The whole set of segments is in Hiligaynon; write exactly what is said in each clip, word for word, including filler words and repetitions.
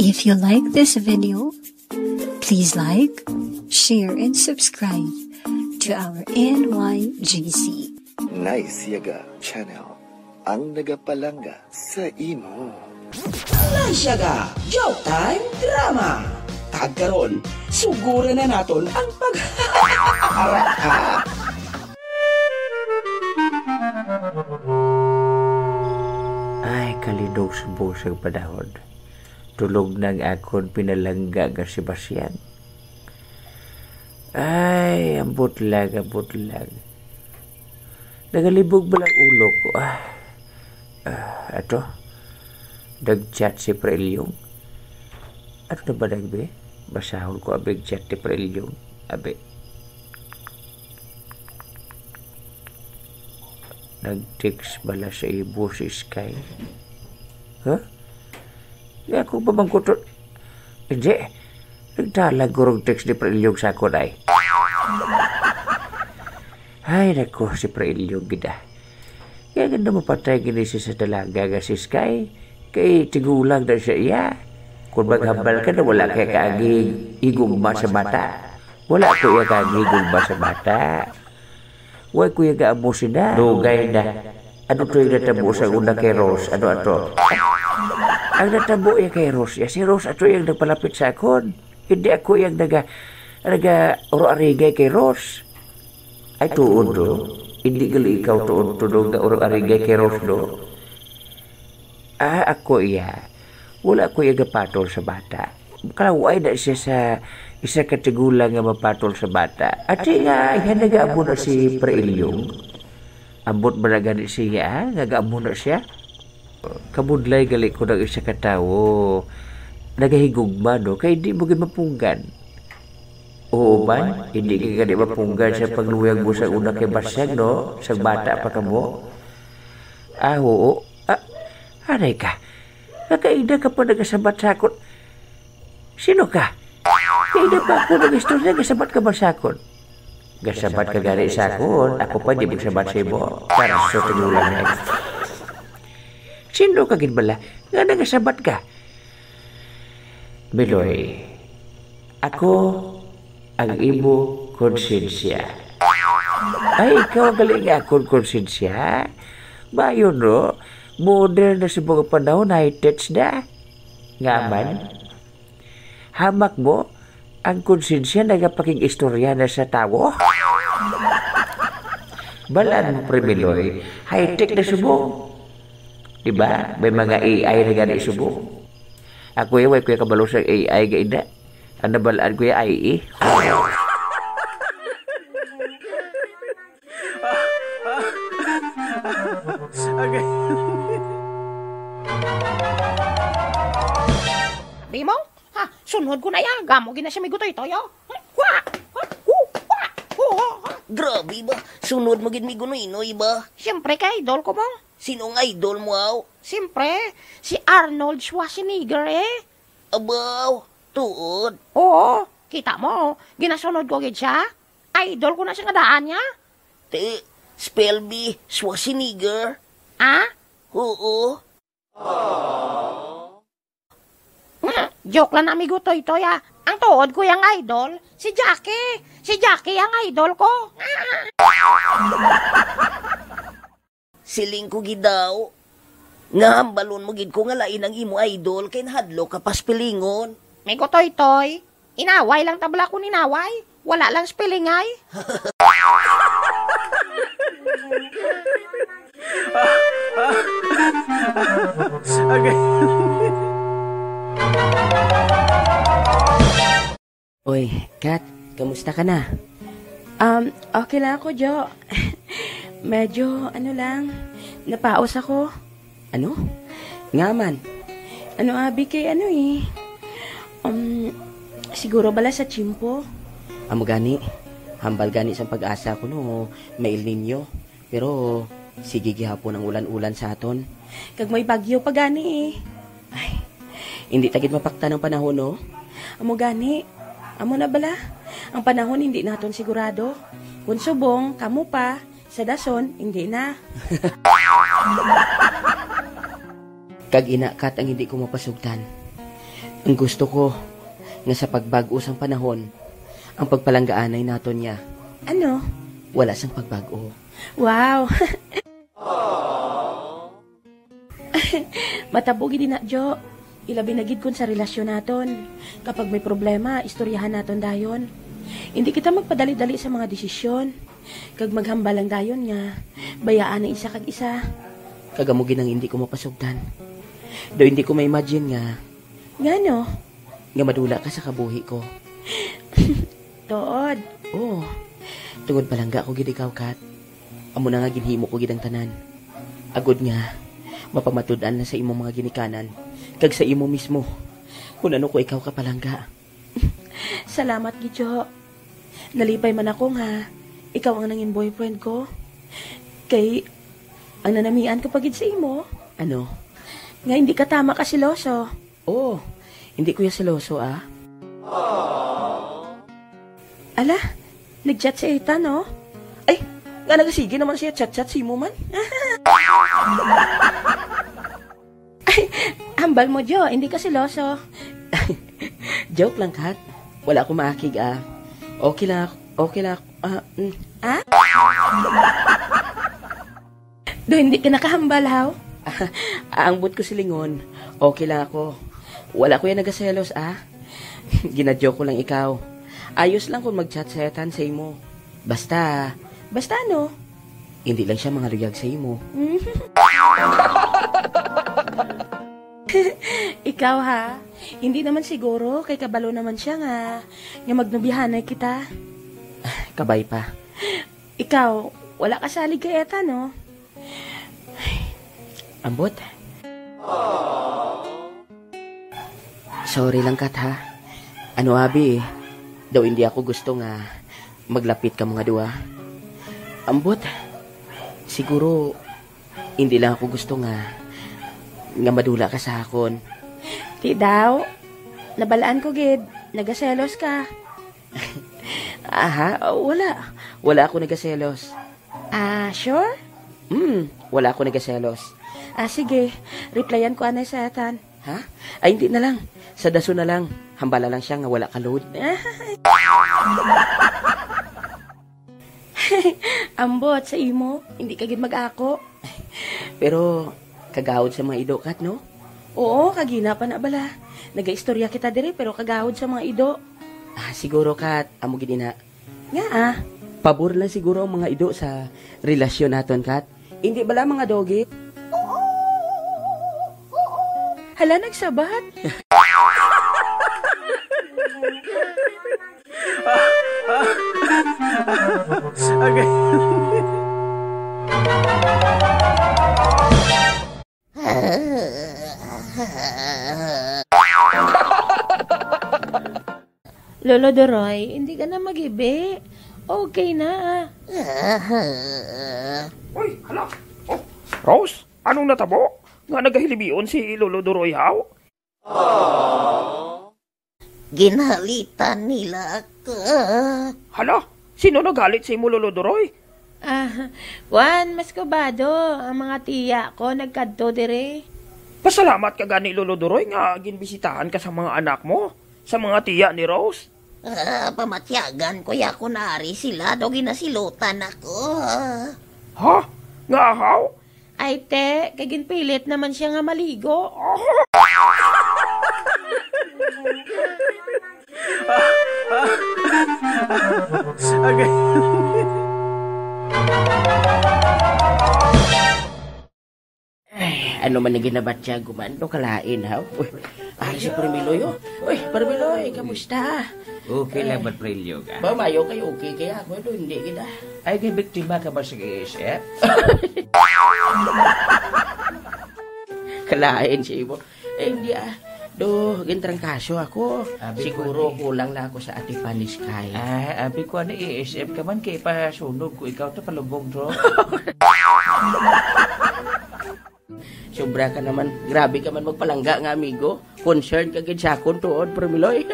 If you like this video, please like, share, and subscribe to our N Y G C. Nice Yaga Channel, ang nagapalangga sa imo. Nice Yaga, Joke Time Drama. Kag karon, suguran na naton ang pag- Ay, kalidog subong sang panahon. Tulog na ang akon pinalangga nga si Basyang. Ay, ambot lang, ambot lang. Nagalibog ba lang ulo ko? Ah, ah, ato. Nag-chat si Pre Ilyong. Ano na ba nang, be? Basahon ko, abi, ang chat ni Pre Ilyong. Abi. Nag-text bala sa imo si Sky? Ha? Nga ako pamangkuton. Hindi. Nagdala gurong text ni Pre Ilyong sa akon ay. Ay, nako, si Pre Ilyong gid, ah. Kaya ganda mapatay gini siya sa dalaga nga si Sky. Kay tigulang na siya iya. Kung maghambal ka na wala kay kaagi higugma sa bata. Wala ko iya kaagi higugma sa bata. Wala ko iya gaamo sina. Dugay na. Ano to yung natabo sa una kay Rose? Ano ato? Ang natabo iya kay Rose, ya si Rose ato yung nagpalapit sa akon. Hindi ako yung naga, naga uro-arigay kay Rose. Ay, tuod, no? Hindi gali ikaw tuod, tuod nga uro-arigay kay Rose, no? Ah, ako iya. Wala ko iya gapatol sa bata. Kalaway na siya sa isa ka tigulang nga mapatol sa bata. Ati nga, iya nagaamo na si Pre Ilyong. Ambot ba na gani siya, ah, nga gaamo na siya? Kabudlay gali ko ng isa ka tawo. Nagahigugma, no? Kay di mo gid mapunggan. Oo man, hindi ka gani mapunggan sa pagluyag mo sa una kay Basyang, no? Sa bata pa kamo. Ah, oo. Ah, aray ka. Nakaida ka pa nagasabat sa akon. Sino ka? Kaida pa ako nag-istorya, gasabat ka ba sa akon? Gasabat ka gani sa akon, ako pa di magsabat sa imo. Tarso, tigulang na. Sino ka gid bala nga nagasabat ka? Miloy, ako ang imo konsensya. Ay, ikaw ang gali nga akon konsensya? Bayo, no? Modern na sa mga panahon, high-tech na. Nga man, hamak mo, ang konsensya nagapakig-istorya na sa tawo. Balaan mo, Pre Miloy, high-tech na subong. Di ba? May mga A I na gani subong. Ako, eh, way ko kabalo sa A I, gaida. Ang nabalaan ko, ya, A I. Okay. Di mo? Ha, sunod ko na ya. Gamo gina siya may gutoy toyo. Wa! Wa! Wa! Wa! Wa! Grabe ba? Sunod mo gid mi gunoy-noy ba? Siyempre kay idol ko mo. Sino ang idol mo, aw? Siyempre, si Arnold Schwarzenegger eh. Abaw, tuod. Oo, kita mo, ginasunod ko gid siya. Idol ko na siya nga daan niya. Te, spell bee, Schwarzenegger. Ah? Oo. Hmm, joke lang, amigo Toy Toy, ah. Ang tuod ko yang idol, si Jackie. Si Jackie ang idol ko. Siling ko gid daw, nga hambalon mo gid ko nga lain ang imo idol kay nahadlok ka pa spellingon. Migo Toy Toy, inaway lang ta bala kun inaway. Wala lang spelling ay. Okay. Oy, Kat, kamusta ka na? Um, okay lang ako, Jo. Medyo, ano lang, napaos ako. Ano? Nga man? Ano, abi, kay ano eh? Um, siguro bala sa tiyempo. Amo gani, hambal gani sang pag-asa ko no, may El Niño. Pero sige gihapon ang ulan-ulan sa aton. Kag may bagyo pa gani eh. Ay, hindi ta gid mapaktan ang panahon, no? Amo gani, amo na bala. Ang panahon hindi naton sigurado. Kung subong, kamo pa, sa dason, hindi na. Kag ina, Kat, ang hindi ko mapasugtan. Ang gusto ko, nga sa pagbag-o sang panahon, ang pagpalanggaanay naton niya. Ano? Wala sang pagbag-o. Wow! Matabo gid ina, Jo. Ilabi na gid kun sa relasyon naton. Kapag may problema, istoryahan naton dayon. Hindi kita magpadali-dali sa mga desisyon. Kag maghambal lang dayon nga bayaan ang isa kag isa. Kag amo gid ang hindi ko mapasugdan. Do hindi ko ma-imagine nga Ngano? Nga madula ka sa kabuhi ko. Tuod. Oo. Tungod palangga ko gid ikaw, Kat. Amo na nga ginhimo ko gid ang tanan. Agod nga mapamatud-an na sa imong mga ginikanan kag sa imo mismo kun ano ko ikaw kapalangga. Salamat gid, Jo. Nalipay man ako nga ikaw ang nangin boyfriend ko. Kay ang nanamian ko pa gid sa imo. Ano? Nga hindi ka tama ka seloso. Oh, hindi ko ya seloso, ah. Ala, nag-chat si Ethan, no? Ay, nga nagasige naman siya chat-chat sa imo man. Ay, hambal mo, Jo, hindi ka seloso. Joke lang, Kat. Wala ko maakig, ah. Okay lang, ak- okay lang, ak- ah, mm. Ah? Do, hindi ka nakahambal, haw? Ang buot ko silingon, okay lang ako. Wala ko yan nagaselos, ah. Ginajoke ko lang ikaw. Ayos lang kung mag-chat sa Ethan sa imo. Basta, basta ano? Hindi lang siya mangaluyag sa imo. Ikaw, ha? Hindi naman siguro, kay kabalo naman siya nga, nga magnobihanay kita. Kabay pa. Ikaw, wala ka salig kay Ethan, no? Ambot. Sorry lang, Kat, ha? Ano, abi, eh, daw hindi ako gusto nga maglapit ka mga duwa. Ambot, siguro, hindi lang ako gusto nga, nga madula ka sa akon. Di daw, nabalaan ko gid, nagaselos ka. Aha, wala. Wala ako nagaselos. Ah, sure? Hmm, wala ako nagaselos. Ah, sige. Replyan ko anay sa Ethan. Ha? Ay, hindi na lang. Sa dason na lang. Hambala lang siya nga wala ka load. Ambot sa imo, hindi ka gid mag-ako. Pero kagawad sa mga ido, Kat, no? Oo, kagina pa na bala. Nagaistorya kita diri, pero kagawad sa mga ido. Ah, siguro, Kat, amo gid ina. Nga, ah? Pabor lang siguro ang mga ido sa relasyon naton, Kat. Hindi bala, mga dogi? Hala, nagsabat? Okay. Lolo Doroy, hindi ka na magibi. Okay na. Uy, hala. Oh, Rose, anong natabo? Nga nagahilibion si Lolo Doroy, haw? Ginhalitan nila ako. Hala, sino nagalit sa imo, Lolo Doroy? Ah, Juan, mas kubado ang mga tiya ko nagkadto dire. Pasalamat ka gani, Lolo Doroy, nga ginbisitahan ka sa mga anak mo, sa mga tiya ni Rose. Ah, pamatyagan ko ya kung ari sila do ginasilutan ako. Ha? Nga haw? Ay, te, kay ginpilit naman siya nga maligo. Okay. Ay, ano man ang ginabatyag ko man, do kalain, ha? Uy, ay, si Permiloy, oh. Uy, Permiloy, kamusta? Okay lang, Ay. Ba't Prilyo ka? Ba, mayo kayo, okay kaya ako, do, hindi kita. Ay, kay biktima ka ba sa A S F? Kalain si Ibo. Eh, hindi, ah. Do, gintrangkaso ako. Abi ko Siguro ni. Kulang lang ako sa atipan ni Sky. Ah, abi ko ni A S F ka man, kay ipasunog ko ikaw to, palubog to. Sobra ka naman. Grabe ka man magpalangga nga amigo. Concern ka gid sa akon tuod, Permiloy.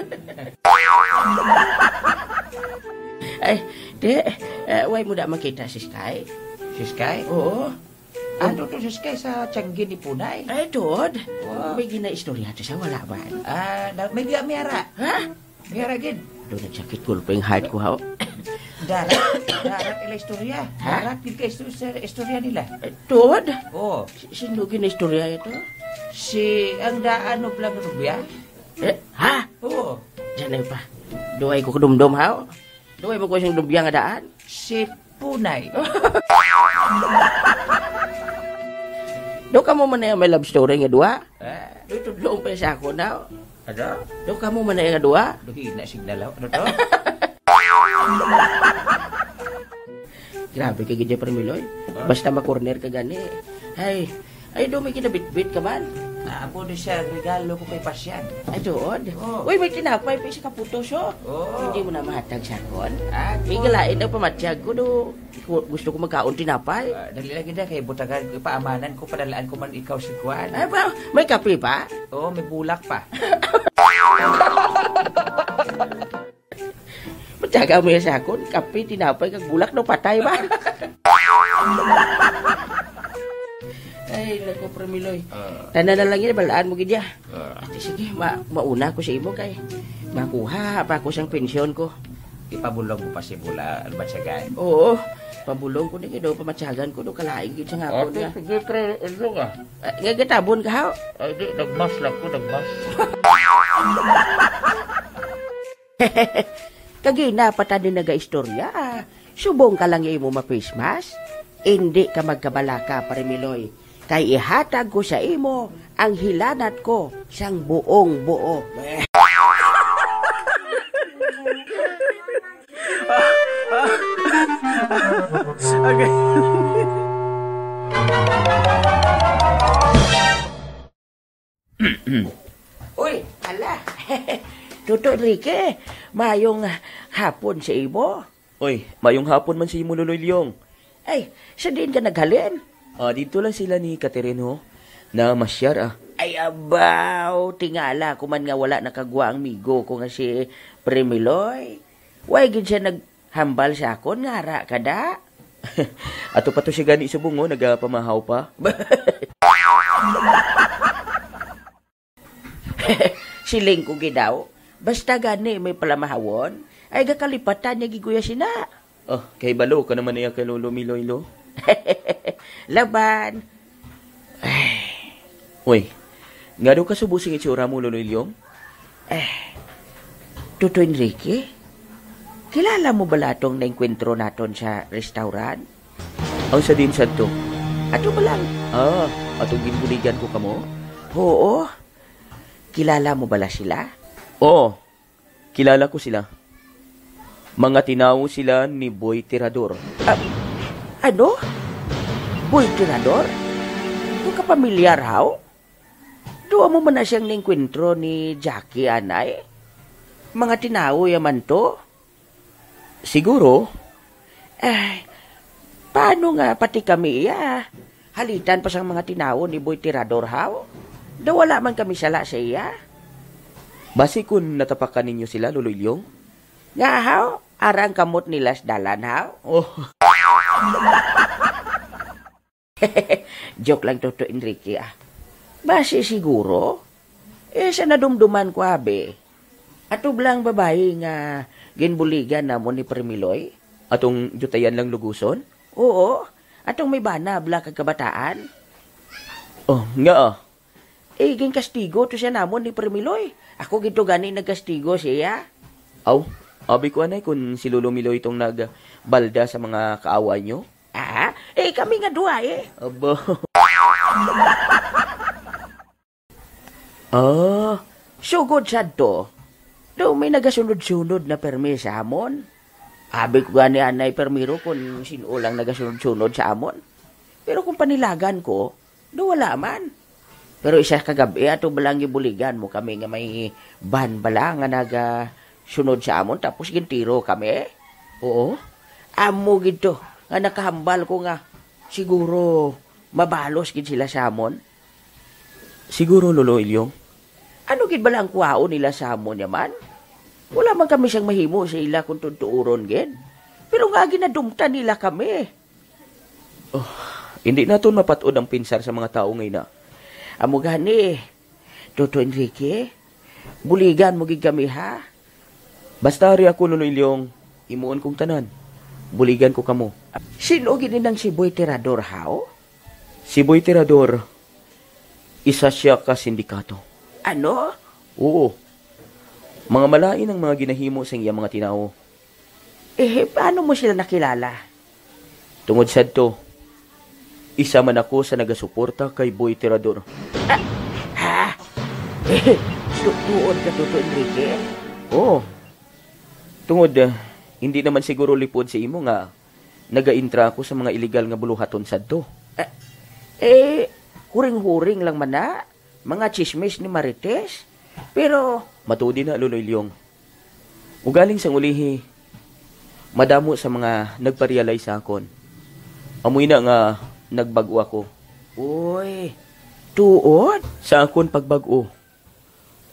Ay, di, eh, way mo da makita si Sky? Si Sky? Oo. Ano to, sus, kay sa tiangge ni Punay? Ay, tuod. Wow. May ginaistorya to sa wala ba? Ah, na, may diya, may ara. Ha? May ara gid. Do, nagsakit gulpi ang heart ko, ha? Darat, darat ila istorya. Ha? Darat gid ka isto-, sa istorya nila. Ay, tuod? Oo. Si-, sino ginaistorya ito? Si, ang daan o blang rubya? Eh, ha? Oo. Diyan ay pa. Duway ko kadumdom, ha? Duway mo ko siyang rubya nga daan? Si Punay. Do kamo man na may love story nga duwa? Ah. Do tudlo pa sa ako na. Ano? Do kamo man na nga duwa? Do hina signal ako. Ano to? Grabe ka gid, Premiloy. Huh? Basta ma-corner ka gani. Ay, ay, do may kinabitbit ka man. Ah, amo ni siya regalo ko kay Pasyan. Ay, tuod? Oo. Uy, may tinapay pa sa kaputos, oh. Oo. Hindi mo na mahatag sa akon? Ah, May tuod. Galain ang pamatyag ko, do. Gu-, gusto ko magkaon tinapay. Ah, dali lang gid na, kay butagan ko, paamanan ko, padalaan ko man ikaw si Kuan. Ay, ba, may kape pa? Oo, may bulak pa. Matyaga mo yan sa akon, kape, tinapay, kag bulak, no, patay ba? Ay, naku, Premiloy. Ah. Tanan na lang yan, balaan mo gid ya. Ah. Ate, sige, ma-, mauna ko sa imo kay makuha pa ako sang pensyon ko. Ipabulong mo pa si Bula, ang batyagan. Oo, pabulong ko na gid, oh, pamatyagan ko, no, kalain gid sa nga ako Ate, niya. Sige, pre, ilong ah. Ah, nga gatabon ka, haw? Ay, di, nagmas lang ko, nagmas. Kagina pa tani nagaistorya, ah. Subong ka lang imo ma-face mask. Indi ka magkabalaka, Pare Miloy, kay ihatag ko sa imo ang hilanat ko sang buong buo. Okay. Uy, ala. Tuto Enrique, mayong hapon sa imo. Oy, mayong hapon man sa imo, Loloy Lyong. Ay, sa diin ka naghalin? Ah, dito lang sila ni Catherine, ho. Namasyar, ah. Ay, abaw, tingala ko man nga wala nakagwa ang migo ko nga si Premiloy. Way gid siya naghambal sa akon nga ara ka da. Ato pa to siya gani subong, oh, nagapamahaw pa. Siling ko gid daw, basta gani may palamahawon, ay gakalipatan niya gid, Kuya Sina. Oh, kay balo ka naman niya kay Lolo Miloy, lo. Laban. Ay. Uy, nga daw ka subo sing itsura mo, Lolo Ilyong? Eh, Tuto Enrique, kilala mo bala tong naengkwentro naton sa restaurant? Ang sa din sadto? Ato ba lang? Ah, atong ginbuligan ko kamo? Oo. Kilala mo bala sila? Oo. Kilala ko sila. Mga tinawo sila ni Boy Tirador. Ah, ano? Boy Tirador? Daw ka pamilyar, haw? Daw amo man na siyang naengkwentro ni Jackie, anay? Mga tinawo ya man to? Siguro. Ay, paano nga pati kami iya? Halitan pa sang mga tinawo ni Boy Tirador, haw? Daw wala man kami sala sa iya. Basi kun natapakan ninyo sila, Lolo Ilyong? Nga, haw? Arang kamot nila sa dalan, haw? Oh. Joke lang, Toto Enrique, ah. Basi siguro, eh, sa nadumduman ko, abi. Ato bala ang babayi nga ginbuligan namon ni Premiloy? Atong dutayan lang luguson? Oo, atong may bana bala kag kabataan. Oh, nga, ah. Eh, ginkastigo to siya namon ni Premiloy. Ako gid to gani nagkastigo siya. Aw, abi ko anay kun si Lolo Miloy tong nagbalda sa mga kaaway nyo? Ah, eh, kami nga duha, eh. Aba. Ah, sugod sadto, daw may nagasunod-sunod na permi sa amon. Abi ko gani anay permiro kun sin-o lang nagasunod-sunod sa amon. Pero kung panilagan ko, daw wala man. Pero isa ka gab-i, ato bala ang gibuligan mo kami nga may van bala nga nagasunod sa amon, tapos gintiro kami? Oo. Amo gid to, nga nakahambal ko nga siguro mabalos gid sila sa amon. Siguro, Lolo Ilyong. Ano gid bala ang kuhaon nila sa amon yaman? Wala man kami siyang mahimo sa ila kung tutuuron gid. Pero nga ginadumtan nila kami. Oh, Hindi naton mapat-od ang pinsar sa mga tawo nga ina. Amo gani, Toto Enrique, buligan mo gid kami, ha? Basta ari ako, Lolo Ilyong, himuon kong tanan. Buligan ko kamo. Sino gid nang si Boy Tirador, haw? Si Boy Tirador, isa siya ka sindikato. Ano? Oo. Mga malain ang mga ginahimo sa iyang mga tinawo. Eh, paano mo sila nakilala? Tungod sadto, isa man ako sa nagasuporta kay Boy Tirador. Ah, ha? Eh, tu-, tuod ka, Toto Enrique? Oo. Tungod, ah, hindi naman siguro lipod sa imo nga nagaintra ako sa mga iligal nga buluhaton sadto. Eh, eh, huring-huring lang man na, mga chismis ni Marites. Pero matuod na, Lolo Ilyong. Ugaling sang ulihi, madamo sa mga nagparealize sa akon. Amoy na nga nagbag-o ako. Uy, tuod? Sa akon pagbag-o,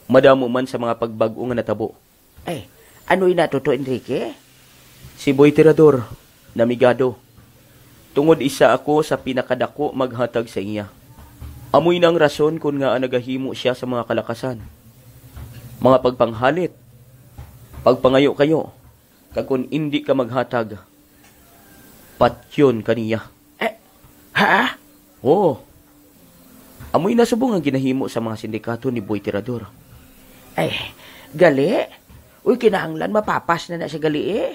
madamo man sa mga pagbag-o nga natabo. Ay, ano ina, Toto Enrique? Si Boy Tirador, namigado. Tungod isa ako sa pinakadako maghatag sa iya. Amoy na ang rason kon ngaa nagahimo siya sa mga kalakasan. Mga pagpanghalit, pagpangayo-kayo, kag kon indi ka maghatag, patyon ka niya. Eh, ha? Oo. Amoy na subong ang ginahimo sa mga sindikato ni Boy Tirador. Ay, gali? Uy, kinahanglan mapapas na na siya gali, eh.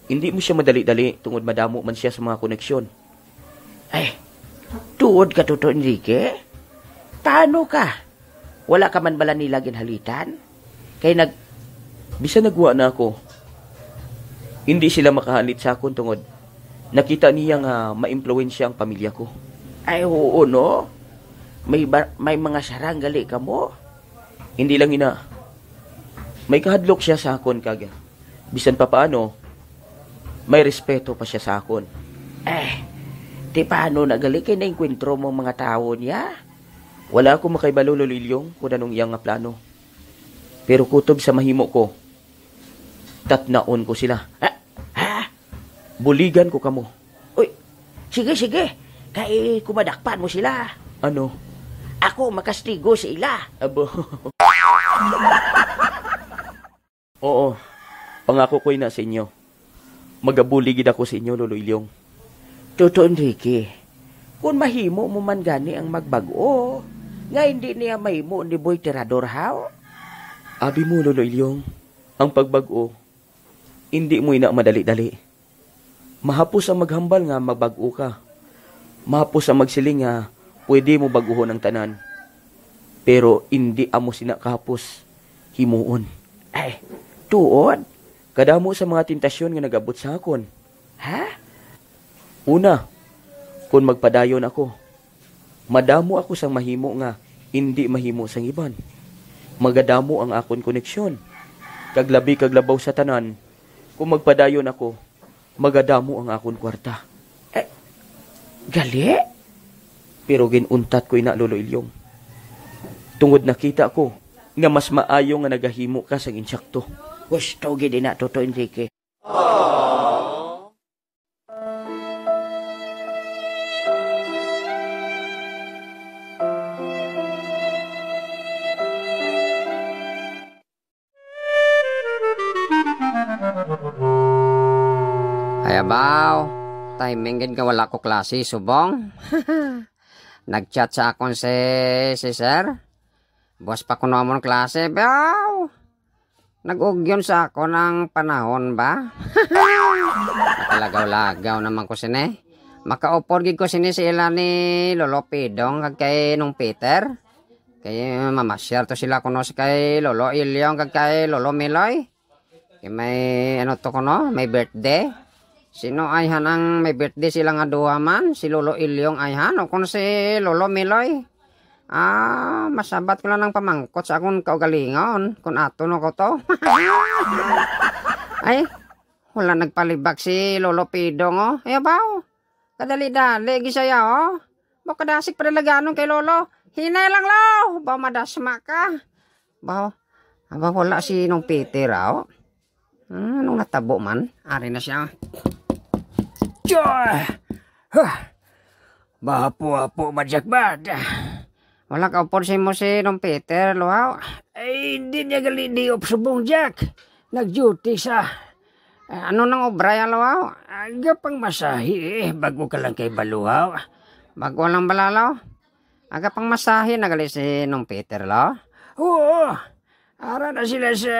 Hindi mo siya madali-dali tungod madamo man siya sa mga koneksyon. Ay, tuod ka, Toto Enrique? Paano ka? Wala ka man bala nila ginhalitan? Kay nag- Bisan nagwa na ako, hindi sila makahalit sa akon tungod nakita niya nga maimpluwensya ang pamilya ko. Ay, oo, no? May ba-, may mga sarang gali kamo? Hindi lang ina. May kahadlok siya sa akon kag bisan pa paano, may respeto pa siya sa akon. Eh, ti paano na gali kay naengkwentro mo ang mga tawo niya? Wala ako makaibalo, Lolo Ilyong, kung anong iya nga plano. Pero kutob sa mahimo ko, tatnaon ko sila. Ha? Ha? Buligan ko kamo. Uy, sige, sige. Kay kumadakpan mo sila. Ano? Ako makastigo sa ila. Abo. Oo, pangako ko ina sa inyo. Magabuli gid ako sa inyo, Lolo Ilyong. Toto Enrique, kung mahimo mo man gani ang magbag-o, nga hindi niya mahimo ni Boy Tirador, haw? Abi mo, Lolo Ilyong, ang pagbag-o, hindi mo ina madali-dali. Mahapos ang maghambal nga magbag-o ka. Mahapos ang magsiling nga pwede mo bag-uhon ang tanan. Pero indi amo sina kahapos himuon. Ay, tuod? Kadamo sa mga tentasyon nga nag-abot sa akon. Ha? Una, kon magpadayon ako, madamo ako sang mahimo nga indi mahimo sang iban. Magadamo ang akon koneksyon. Kag labi kag labaw sa tanan, kon magpadayon ako, magadamo ang akon kwarta. Eh, gali? Pero gin-untat ko ina, Lolo Ilyong. Tungod nakita ko nga mas maayo nga nagahimo ka sang insakto. Gusto gid ina, Toto Enrique. Ay, abaw. Timing gid nga wala ko klase subong. Nag-chat sa akon si, si sir. Buwas pa kuno amon klase, baw. Nag-ugyon sa akon ang panahon ba? Nakalagaw-lagaw naman ko sini. Makaupod gid ko sini sa ila ni Lolo Pidong kag kay Nong Peter. Kay mamasyar to sila kuno si kay Lolo Ilyong kag kay Lolo Miloy. Kay may, ano to kuno, may birthday. Sino ayhan ang may birthday sila nga duha man? Si Lolo Ilyong ayhan o kon si Lolo Miloy? Ah, masabat ko lang ang pamangkot sa akon kaugalingon, kon ato no ko to. Ay, wala nagpalibak si Lolo Pidong, oh. Ay, abaw. Kadali-dali, gisaya, oh. Ba, kadasig pa talaga nun kay Lolo. Hinay lang, Lo. Ba, madasma ka. Ba, aba, wala si Nong Peter, oh. Ah, anong natabo man? Ari na siya. Joy! Huh! Mahapo-hapo man, Jack, bad. Wala ka upod sa imo si Nong Peter, Luhaw? Ay, hindi niya gali day off subong, Jack. Nag-duty sa, ah, ano nang obra ya, Luhaw? Aga pang masahe, eh, bago ka lang kay Baluhaw. Bago lang bala, Lo? Aga pang masahe na gali si Nong Peter, Lo? Oo. Ara na sila sa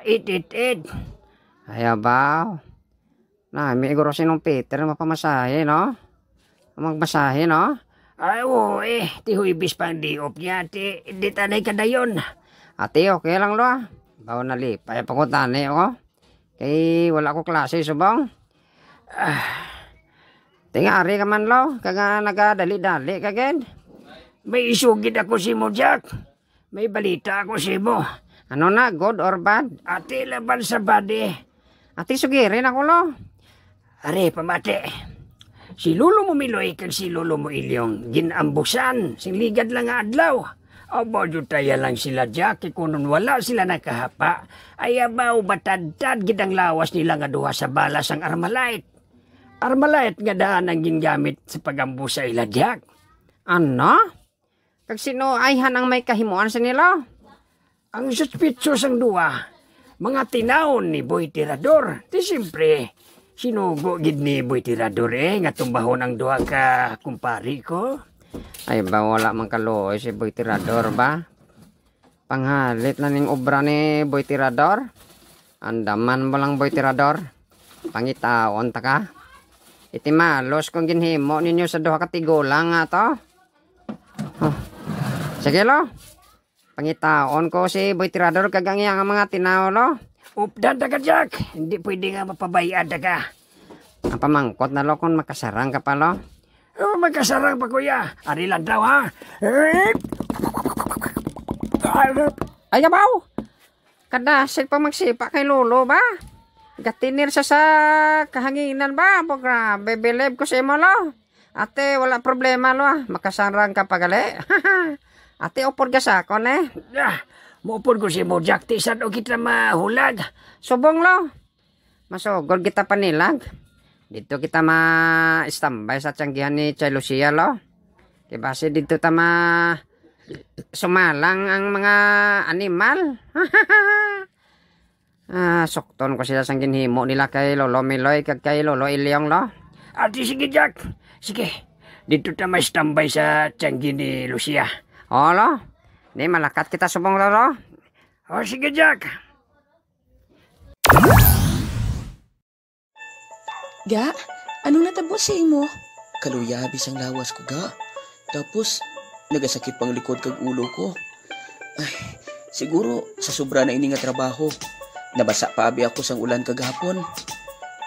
eight eight eight. Ay, abaw. Na, may iguro si Nong Peter mapamasahe, no? Magmasahe, no? Ay, oo, eh. Ti Huwebes pa ang day off niya, ti, di tanay ka dayon. Ati, okay lang, Lo, ah. Bawo nalipay pa ko tani, oh. Kay wala ko klase subong. Ah. Tingari ka man, Lo, kag, ah, nagadali-dali ka gid. May isugid ako sa imo, Jack. May balita ako sa imo. Ano na, good or bad? Ati laban sa bad, eh. Ati, sugiri na ko, Lo. Ari, pamati. Si Lolo mo Miloy kag si Lolo mo Ilyong gin-ambusan sing ligad lang nga adlaw. Aba, jutaya lang sila, Jack, kay kunon wala sila nakahapa, ay abaw, batadtad gid ang lawas nila nga duha sa bala sang Armalite. Armalite nga daan ang gingamit sa pag-ambush sa ila, Jack. Ano? Kag sino ayhan ang may kahimuan sa nila? Ang suspitso sang duha, mga tinawon ni Boy Tirador. Ti siyempre, sinugo gid ni Boy Tirador, eh, nga tumbahon ang duha ka kumpari ko. Ay ba, wala man kaluoy si Boy Tirador ba? Panghalit na ning obra ni Boy Tirador. Andaman mo lang, Boy Tirador. Pangitaon ta ka. Iti malos kung ginhimo ninyo sa duha ka tigulang nga to. Oh. Sige, Lo. Pangitaon ko si Boy Tirador kag ang iya nga mga tinaw, Lo. Updan ta ka, Jack. Hindi pwede nga mapabay-an ta ka. Ang pamangkot na, Lo, kung makasarang ka pa, Lo. Oh, magkasarang pa, kuya. Ari lang daw, ha? Ay, abaw! Kadasig pa magsipa kay Lolo ba? Gatinir sa, sa kahanginan ba? Bo, grabe, believe ko sa imo, Lo. Ate, wala problema, Lo, ah. Makasarang ka pa gali. Ate, upod ka sa akon, eh. Ah, maupod ko si Mojak, ti sad-o kita mahulag. Subong, Lo. Masugod kita panilag. Dito kita ma-standby sa tiyanggihan ni Chay Lucia, Lo. Kay basi dito ta ma-, sumalang ang mga animal. Ah, sukton ko sila sang ginhimo nila kay Lolo Miloy kag kay Lolo Ilyong, Lo. Ati, sige, Jack. Sige, dito ta ma-standby sa tiyanggihan ni Lucia. Oo, Lo. Ni, malakat kita subong, Lolo. O, sige, Jack. Ga, anong natabo sa imo? Kaluya abi sang lawas ko, ga. Tapos, nagasakit pang likod kag ulo ko. Ay, siguro sa sobra na ini nga trabaho. Nabasa pa abi ako sang ulan kagahapon.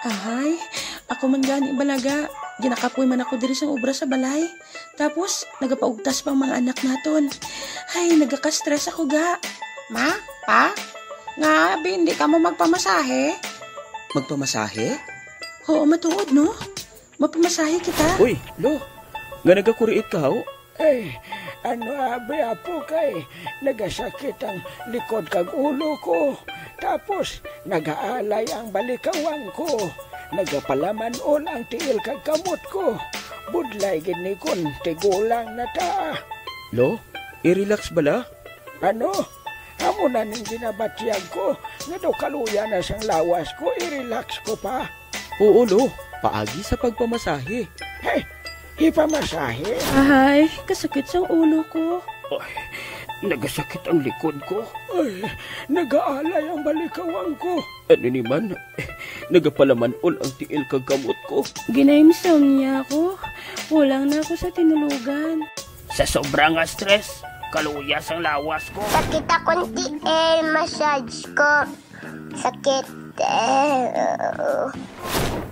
Ahay, ako man gani bala, ga. Ginakapoy man ako diri sang obra sa balay. Tapos, nagapaugtas pa ang mga anak naton. Ay, nagaka-stress ako, ga. Ma, pa, nga abi hindi kamo magpamasahe? Magpamasahe? Oo, matuod, no? Mapamasahe kita. Uy, Lo, nga nagakuriit ka, ho? Eh, ano abi, apo, kay nagasakit ang likod kag ulo ko. Tapos, nagaalay ang balikawang ko. Nagapalaman-ol ang tiil kag kamot ko. Budlay gid ni kon tigulang na ta. Lo, i-relax bala? Ano? Amo na ning ginabatyag ko, nga daw kaluya na sang lawas ko, i-relax ko pa. Oo, Lo. Paagi sa pagpamasahe. Hey, ipamasahe? Ahay, kasakit sang ulo ko. Ay, nagasakit ang likod ko. Ay, nagaalay ang balikawang ko. Ano ni man? Nagapalaman-ol ang tiil kag kamot ko. Ginaimsomnia ako. Kulang na ako sa tinulugan. Sa sobra nga stress, kaluya sang lawas ko. Sakit akong tiil, massage ko. Sakit. Eh, oo.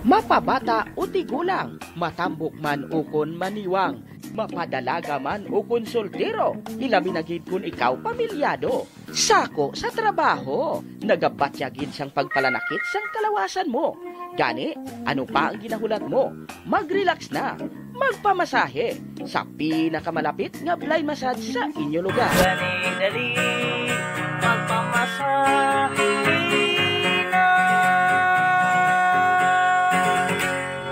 Mapabata o tigulang, matambok man ukon maniwang, mapadalaga man ukon soltero, ilabi na gid kon ikaw pamilyado. Sako sa trabaho, nagabatya gid sang pagpalanakit sang kalawasan mo. Gani, ano pa ang ginahulat mo? Mag-relax na. Magpamasahe sa pinakamalapit nga Blay Massage sa inyo lugar. Dali, dali, magpamasahe na.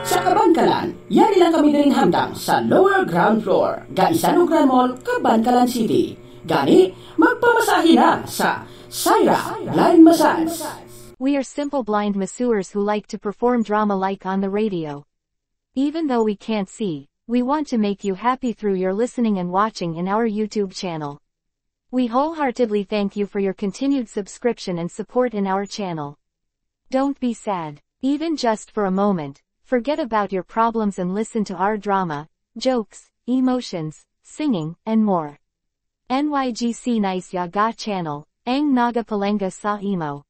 Sa Kabankalan, yari Kami diri hamtang sa lower ground floor, Gaisan Ugran Mall, Kabankalan City. Gani, magpamasahe na sa Syra Blind Massage. We are simple blind masseurs who like to perform drama like on the radio. Even though we can't see, we want to make you happy through your listening and watching in our YouTube channel. We wholeheartedly thank you for your continued subscription and support in our channel. Don't be sad, even just for a moment. Forget about your problems and listen to our drama, jokes, emotions, singing, and more. N Y G C Nice Ya Ga Channel, ang nagapalenga sa imo.